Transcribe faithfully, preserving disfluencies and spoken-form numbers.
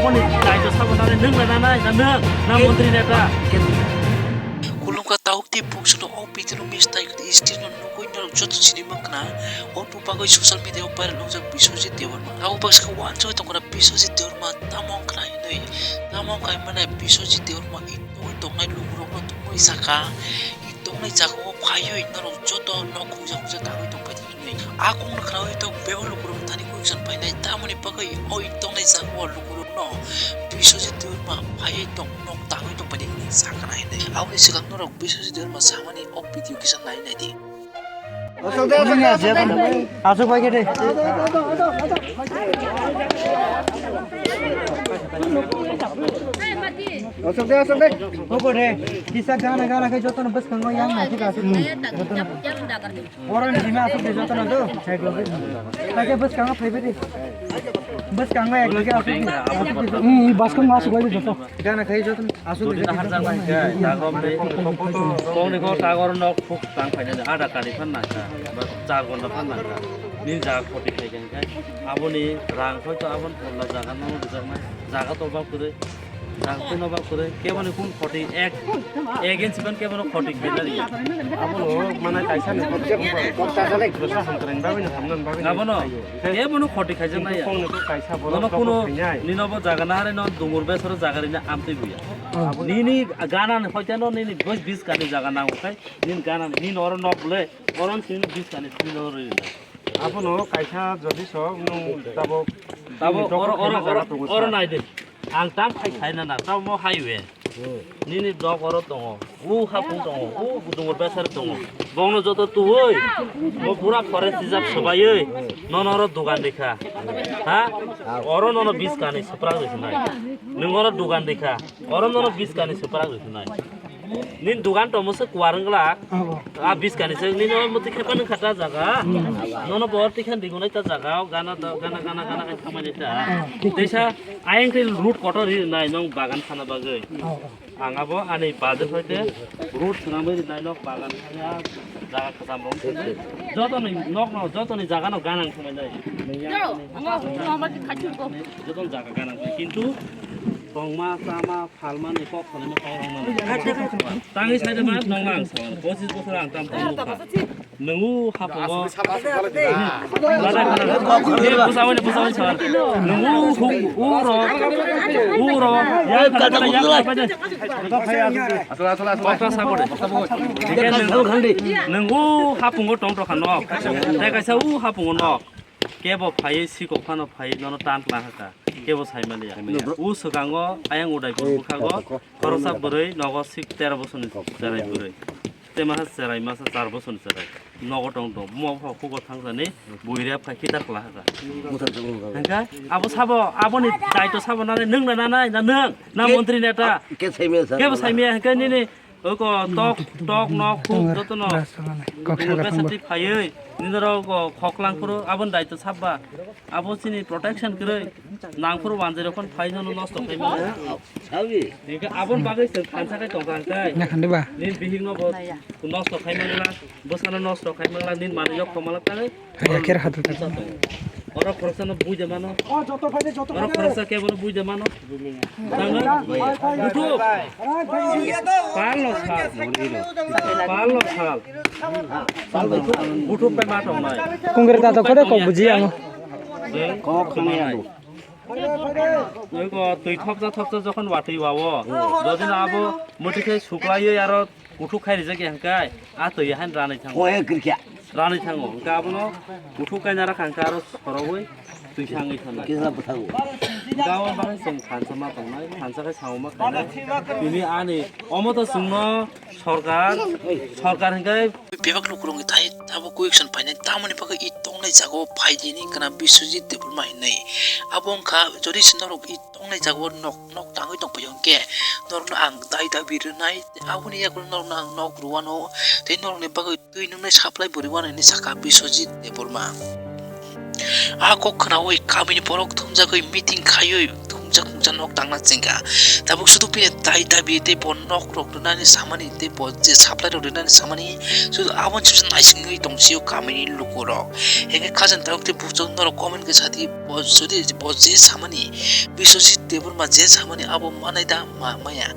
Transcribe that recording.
Daito sabo nanai nwng na nanai na nwng na montri neta. Khulumkha tawk tei buksuno o video no miss tai kwrwi stage no nugwi norok joto sini mankha. O bagwi social media o viral wngjak Biswajit Debbarma. Abo baksa uansugwi tongkha Biswajit Debbarma tamo wngkha hinwi. Tamo wngkha hinmani Biswajit Debbarma i tongwi tongnai lukurokno tongwi sakha. I tongnai jagao phaiwi norok joto nok khungsa khungsa tangwi tongphai di hinwi. A kokno khnaui tok bebak lukurok thani question phainai, tamoni bagwi o i tongnai jagao lukurokno Biswajit Debbarma phaiwi tong nok tangwi tongphai di hinwi sakha hinwi. Aboni swkang norok Biswajit Debbarma samani o video kisa nai nai di. Aswk bai khe de. Aswk de, aswk de. Obo de, kisa gana gana khe jotono bwskango yang naisik aswk. Jotono. Oro ni simi aswk de jotono do. Hai khe bwskango phaibai de. Bwskango ek loge aswk de. Hmm, bwskango aswk bai de joto. Gana khai joto aswk. Jodi na harjak nai khe, tagrom de. Tongni kok tagor nok phuk tang phainani ada kari phan nangkha. Ba char gonda phan nangkha. Ni jaga khoti khai khe khe. Aboni rang hoito abon polla jaga no rijak nai. Jaga to bak kwrwi. Jaga to no bak kwrwi. Keboni kun khoti ek, ek inch ban keboni khoti khai nari. Abono mana kaisa ni kok ta sa dai. Prosa hankren bagwi na hamnan bagwi. Abono. Kebono khoti khaijak nai ya. Kongni kok kaisa borok. Nono kuno nino bo jaga na hari no dungur besoro jaga rina amtwi buya. Nini gana ni hoite no nini bos bis kani jaga nango khai nini gana ni nini oro nok le oro sini bis kani sini oro rina. Abono kaisa jodi so nung tabo tabo oro oro oro nai de. Ang tam khai khai na na, tamo highway. Nini dok oro tongo. U hapung tongo. U dungur besar tongo. Bongno joto tuwoi. Mo pura forest reserve swbaioi. Nono oro dugan rikha. Ha? Oro nono bis kani swprak rikhnai. Nwng oro dugan rikha. Oro nono bis kani swprak rikhnai. Nin dugan to musu kuar wngla. Abo. A bis kani se nin o muti khepa nung khata jaga. Nono bor tikhan digunai ta jaga. Gana ta, gana, gana, gana kai thamani ta. Teisa ayang te root kotor ri nai nong bagan khana bagwi. Ang abo ani budget hoite root swnamwi ri nai nok bagan khana jaga khasam bong. Joto ni nok no, joto ni jaga no ganang thumai nai. Joto ni jaga ganang thumai. Kintu tongma, chama, Phalmani kok khwlaima kok rwngmani. Tangwi saida ma nongma ang sawano. Pochis bosor ang tam tong nukha. Nwngu hapungo. Bwsawani, bwsawani sawano. Nwngu huk, uro, uro. Yang kata yang kata. Asal, asal, asal. Kok ta sagore. Nwngu hapungo tong tokha nok. Tei kaisa u hapungo nok. Kebo phaiwi sikok phano phaiwi nono tan tla haka. Kebo saimaliya. Saimaliya. U swkango ayang Udaipur bwkhago khoroksa bwrwi nogo sik tero bosoni cherai bwrwi. Tei masa cherai masa char bosoni cherai. Nogo tong tong. Buma bupha khugo thangsani bui rep khai khitar kla haka. Hingkha abo sabo aboni daito sabo nanai nwng na nanai na nwng na montri neta. Kebo saimaliya hingkha nini Oko tok, tok nok, huk, jotono. Kok saga tongbo. Besati phaiwi, nini rok khoklang phuru, aboni daito sabba. Abo chini protection kwrwi, nang phuru wanjwi rok phano phai nono nosto khai mano. Hingke aboni bagwi chwng thansa khai tongkha hingke. Nini bihik no bo nosto khai mangla, bwsano nosto khai mangla, nini manwi yok tongmala tangwi. Hai, akhir hatu tatu. Oro khoroksa no bui de mano. O, joto phai de, joto phai de. Oro khoroksa kebo no bui de mano. Tangwi. Buthuk. Pal no sal. Pal no sal. Buthuk pai ma tong nai. Kongkre ta to kore kok buji ang. Kok khani ang. Oi ko twi thopsa thopsa jokhon watwi wawo. Jodi na abo muti khe suklaiwi aro Kuthuk khai rijak ya hwnkhe, a twi ya han ranai thango. Ranai thango. Hwnkhe abono kuthuk kaina rakha hwnkhe aro sorogwi twi sangwi thanai. Hwnkhe abo bagwi chwng thansa ma tongnai, thansa khe sao ma khainai. Tini ani omo to chwngno sorkar, sorkar hwnkhe bebak lukurokni thai abo question phainai, tamoni bagwi i tongnai jagao phai di hwnwi khna Biswajit Debbarma hinwi. Abo wngkha jodi se norok i tongnai jagao nok, nok tangwi tongphai hwnkhe norokno ang dai dabi rwnai. Aboni yagulo norokno ang nok rwano tei norokni bagwi twi nungnai supply bo rwano hinwi sakha Biswajit Debbarma. A kok khnaui kamini borok thumjagwi meeting khaiwi thum Mungsa mungsa nok tangna chengkha. Tabuk sudu phiya tai dabi tei bo nok rok rwnani samani tei bo je supply rok rwnani samani sudu aboni sibsa naisingwi tongsio kamini lukurok. Hengkhe khajani tabuk tei buchok norok comment khe sadi bo jodi bo je samani Biswajit Debbarma je samani abo manai da ma maya.